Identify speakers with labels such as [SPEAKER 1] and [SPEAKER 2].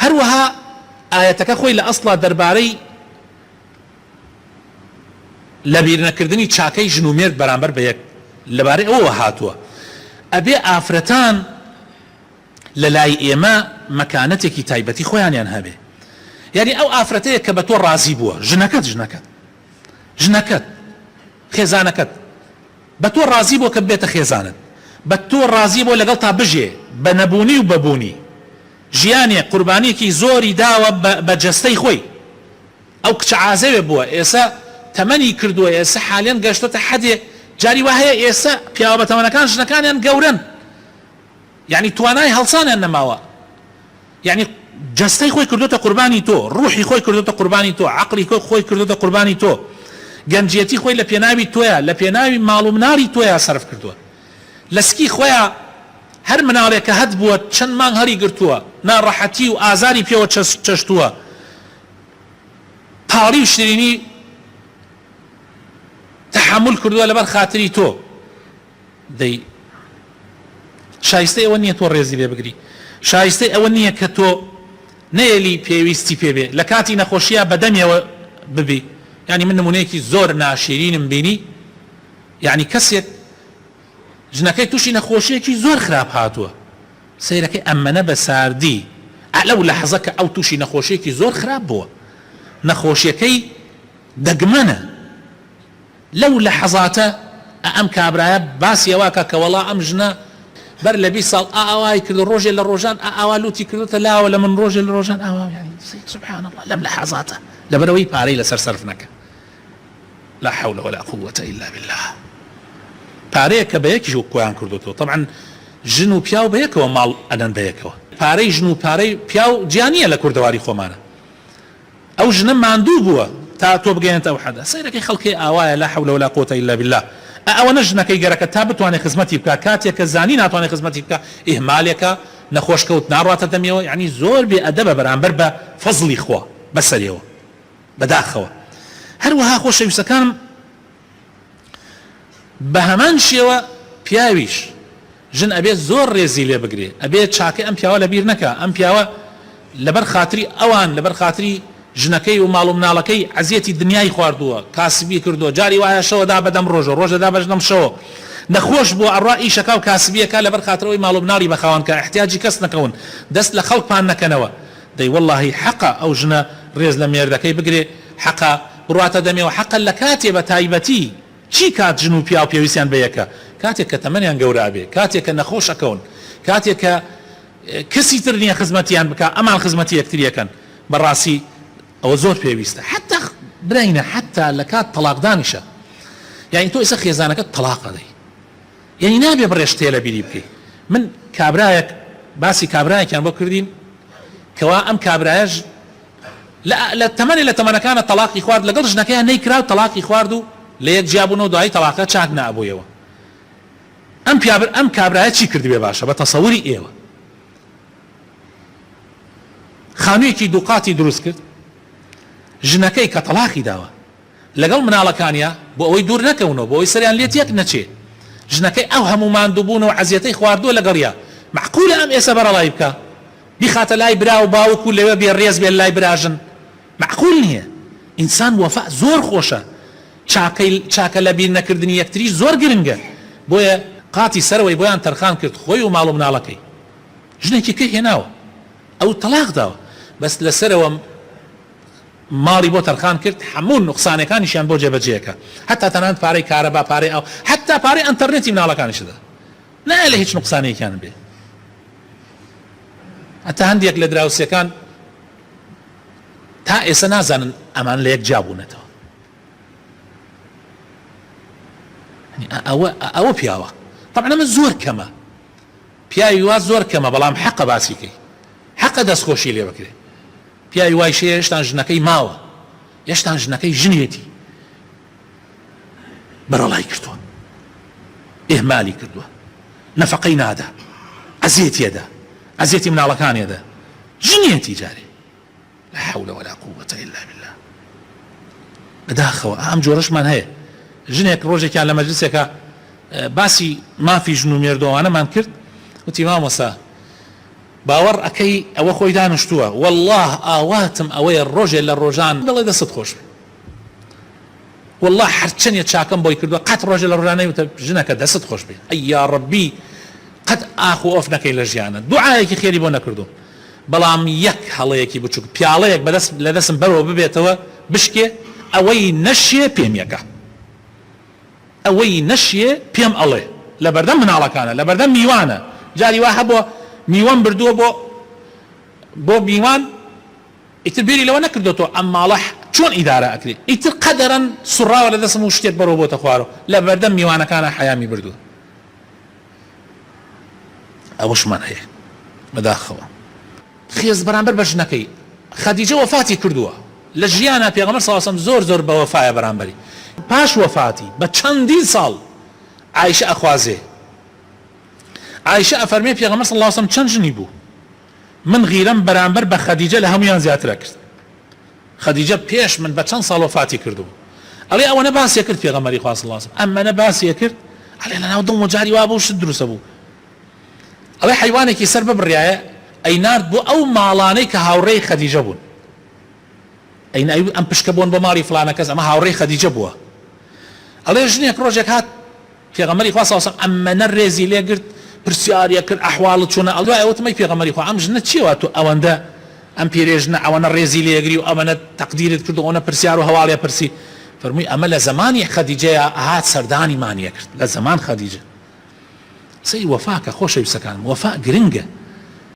[SPEAKER 1] هەروەها ئایەتەکە خۆی لە ئەسڵا دەربارەی لەبیرنەکردنی چاکەی ژن و مێرد بەرامبەر بە یەک لەبارەی ئەوەوە هاتووە ئەبێ ئافرەتان لە لای ئێمە مەکانەتێکی تایبەتی خۆیانیان هەبێ یانی ئەو ئافرەتەیە کە بە تۆ ڕازی بووە ژنەکەت ژنەکەت ژنەکەت خێزانەکەت بە تۆ ڕازی بووە کە ببێتە خێزانت بە تۆ ڕازی بووە لەگەڵتا بژێ بە نەبوونی و بە بوونی ژیانێ قوربانیەکی زۆری داوە بە جەستەی خۆی ئەو کچە عازەوێ بووە ئێسە تەمەنی کردووە ئێسە حالیەن گەشتۆتە حەدێ جاری وا هەیە ئێسە پیاوە بەتەمەنەکان ژنەکانیان گەورەن یانی توانای هەڵسانیان نەماوە یانی جەستەی خۆی کردۆتە قوربانی تۆ ڕوحی خۆی کردۆتە قوربانی تۆ عەقڵی خۆی کردۆتە قوربانی تۆ گەنجیەتی خۆی لە پێناوی تۆیا لە پێناوی ماڵ و مناڵی تۆیا سەرف کردووە لە سکی خۆیا هەر مناڵێک کە هەت بووە چەند مانگ هەڵی گرتووە ناڕەحەتی و ئازاری پێوە چەشتووە تاڵی و شیرینی تەحەمول کردووە لەبەر خاتری تۆ دەی شایستەی ئەوە نییە تۆ ڕێزی لێ بگری شایستەی ئەوە نییە کە تۆ نەیەلی پێویستی پێ بێ لە کاتی نەخۆشییا بەدەمیەوە ببی یانی من نمونەیەکی زۆر ناشیرینم بینی یانی کەسێک ژنەکەی تووشی نەخۆشیەکی زۆر خراپ هاتووە سەیرەکەی ئەمەنە بە ساردی ئە لەو لەحزە کە ئەو تووشی نەخۆشیەکی زۆر خراپ بووە نەخۆشیەکەی دەگمەنە لەو لەحزاتە ئە ئەم کابرایە باسی ئەوە ئەکا کە وەڵا ئەم ژنە بەر لە 20 ساڵ ئا ئاوای کرد ڕۆژێ لە ڕۆژان ئا ئاوا لوتی کردۆتە لاوە لە من ڕۆژێ لە ڕۆژان ئاوا یانی سبحان اللە لەم لەحزاتە لەبەرئەوەی پارەی لەسەر سەرف نەکا لا حول ولا قوة الا باللە پارەیەک کە بەیەکیش کۆیان کردۆتەوە تەبعەن ژن و پیاو بەیەکەوە ماڵ ئەنەن بەیەکەوە پارەی ژن و پارەی پیاو جیا نییە لە کوردەواری خۆمانە ئەو ژنە ماندوو بووە تا تۆ بگەیەنێتە ئەو حەدە سەیرەکەی خەڵکێ ئاوایە لا حول ولا قوة الا باللە ئە ئەوەنە ژنەکەی گەرەکە تا بتوانێ خزمەتی بکا کاتێک کە زانی ناتوانێ خزمەتی بکا ئیهمالێکە نەخۆش کەوت ناڕواتە دەمیەوە یەعنی زۆر بێ ئەدەبە بەرامبەر بە فەزڵی خوا بەسەریەوە بەداخەوە هەروەها خۆشەویستەکانم بەهەمان شێوە پیاویش ژن ئەبێ زۆر ڕێزی لێ بگرێ ئەبێ چاکەی ئەم پیاوە لەبیر نەکا ئەم پیاوە لەبەر خاتری ئەوان لەبەر خاتری ژنەکەی و ماڵ و مناڵەکەی عەزیەتی دنیای خواردووە کاسبی کردووە جاری وایە شەوە دا بەدەم ڕۆژە ڕۆژە دا بەدەم شەوە نەخۆش بووە ئەڕوا ئیشەکا و کاسبیەکا لەبەر خاتر ئەوەی ماڵ و مناڵی بەخاوەن کا ئیحتیاجی کەس نەکەون دەست لە خەڵک پان نەکەنەوە دەی وەڵاهی حەقە ئەو ژنە ڕێز لە مێردەکەی بگرێ حەقە بڕواتە دەمێ و حەقە لە کاتێ بە تایبەتی چی کات ژن و پیاو پێویستیان بە یەکە کاتێک کە تەمەنیان گەورە ئەبێ کاتێک کە نەخۆش ئەکەون کاتێک کە کەسی تر نیە خزمەتیان بکا ئەمان خزمەتی یەکتری ئەکەن بەڕاستی ئەوە زۆر پێویستە حەتا براینە حەتا لە کات تەڵاقدانیشە یانی تۆ ئێستا خێزانەکەت تەڵاق ئەدەی یانی نابێ بڕێ شتێ لە بیری بکەی من کابرایەک باسی کابرایەکیان بۆ کردین کەوا ئەم کابرایەش لە لە تەمەنێ لە تەمەنەکانە تەڵاقی خوارد لەگەڵ ژنەکەیان نەیکرا و تەڵاقی خوارد و لە یەک جیا بوونەوە دوایی تەڵاقە چاک نابوویەوە ئەم پیابر ئەم کابرایە چی کردبێ باشە بە تەسەوری ئێوە خانوویەکی دووقاتی دروست کرد ژنەکەی کە تەڵاقی داوە لەگەڵ مناڵەکانیا بۆ ئەوەی دوور نەکەونەوە بۆ ئەوەی سەریان لێ تێک نەچێ ژنەکەی ئەو هەموو ماندووبوون و عەزیەتەی خواردووە لەگەڵیا مەعقولە ئەم ئێسە بەرەڵای بکا بیخاتە لای برا و باوک و لەوێ بێ ڕێز بێ لای براژن مەعقول نیە ئینسان وەفا زۆر خۆشە چاکەی چاکە لەبیر نەکردنی یەکتریش زۆر گرنگە بۆیە قاتی سەرەوەی بۆیان تەرخان کرد خۆی و ماڵ و مناڵەکەی ژنێکی کەی هێناوە ئەو تەڵاق داوە بەس لەسەرەوە ماڵی بۆ تەرخان کرد هەموو نوقسانەکانیشیان بۆ جێبەجێکە هەتا تەنانەت پارەی کارەبا پارەی ئاو هەتا پارەی ئەنتەرنێتی مناڵەکانیش دەدا نایە لە هیچ نوقسانێکیان بێ هەتا هەندێک لە دراوسێکان تا ئێستا نازانن ئەمان لە یەک جیا بوونەتەوە ئەوە ئەوە پیاوە طبعا ئەمە زۆر کەمە پیاوی وا زۆر کەمە بەڵام حەقە باسیکەی حەقە دەستخۆشی لێ بکرێ پیاوی وایش هەیە هێشتان ژنەکەی ماوە هێشتان ژنەکەی ژنێتی بەرەڵای کردووە ئیهمالی کردووە نەفەقەی نادا ئەزێتیەدا ئەزێتی مناڵەکانیەدا ژنێتی جارێ لا حول ولا قوة الا بالله بەداخەوە ئەم جۆرەشمان هەیە ژنێک ڕۆژێکیان لە مەجلسێکە باسی مافی ژن و مێردۆوانەمان کرد وتی مامۆسا. باوەڕ ئەکەی ئەوە خۆی دانشتووە وەڵڵاه ئاواتم ئەوەیە ڕۆژێ لە ڕۆژان بڵێ دەستت خۆش بێ وەڵڵا هەرچەنێ چاکەم بۆی کردووە قەت ڕۆژێ لە ڕۆژان نەیوتە ژنەکە دەستت خۆش بێ ئەی یاڕەبی قەت ئاخ و ئۆف نەکەی لە ژیانە دوعایەکی خێری بۆ نەکردووم بەڵام یەک هەڵەیەکی بچوک پیاڵەیەک بەدەست لە دەستم بەرەوە ببێتەوە بشکێ ئەوەی نەشێ پێم یەکە ئەوەی نەشێ پێم ئەڵێ لەبەردەم مناڵەکانە لەبەردەم میوانە جاری وا هەبووە میوەم بردووە بۆ بۆ میوان ئیتر بیری لەوە نەکردۆتەوە ئەم ماڵە چۆن ئیدارە ئەکرێ ئیتر قەدەرەن سوڕاوە لە دەستم و شتێک بەرەو بۆتە خوارەوە لەبەردەم میوانەکانە حەیامی بردووە ئەوەشمان هەیە بەداخەوە. خێز بەرامبەر بە ژنەکەی. خەدیجە وەفاتی کردووە لە ژیانا پێغەمبەر صلی اللە علیە وسلم زۆر زۆر بەوەفایە بەرامبەری پاش وەفاتی بە چەندین ساڵ عائیشە ئەخوازێ عائیشە ئەفەرمێ پێغەمبەر صلی اللە علیە وسلم چەند ژنی بوو من غیرەم بەرامبەر بە خەدیجە لە هەموویان زیاتر ئەکرد خەدیجە پێش من بە چەند ساڵ وەفاتی کردبوو ئەڵێ ئەوەنە باسی ئەکرد پێغەمبەری خوا صلی اللە علیە وسلم ئەمەنە باسی ئەکرد ئەڵێ لەناو دڵمەوە جاری وابوو شت دروست ئەبوو ئەڵێ حەیوانێکی سەر ببڕیایە ئەینارد بۆ ئەو ماڵانەی کە هاوڕێی خەدیجە بوون ئەی ئەم پشکە بۆن بۆ ماڵی فلانە کەس ئەمە هاوڕێی خەدیجە بووە ئەڵێ ژنێک ڕۆژێک هات پێغەمبەری خوا صلی اللە علیه و سلم ئەمەنە ڕێزی لێ گرت پرسیاری کرد ئەحواڵت چۆنە ئەڵێ دوای وتم ئەی پێغەمبەری خوا ئەم ژنە چیە وا تۆ ئەوەندە ئەم پیرێژنە ئەوەنە ڕێزی لێ گری و ئەمەنە تەقدیرت کرد و ئەوەنە پرسیار و هەواڵێ پرسی فەرمووی ئەمە لە زەمانی خەدیجەیا ئەهات سەردانی مانی ئەکرد لە زەمان خەدیجە سەیر وەفا کە خۆشەویستەکانم وەفا گرنگە.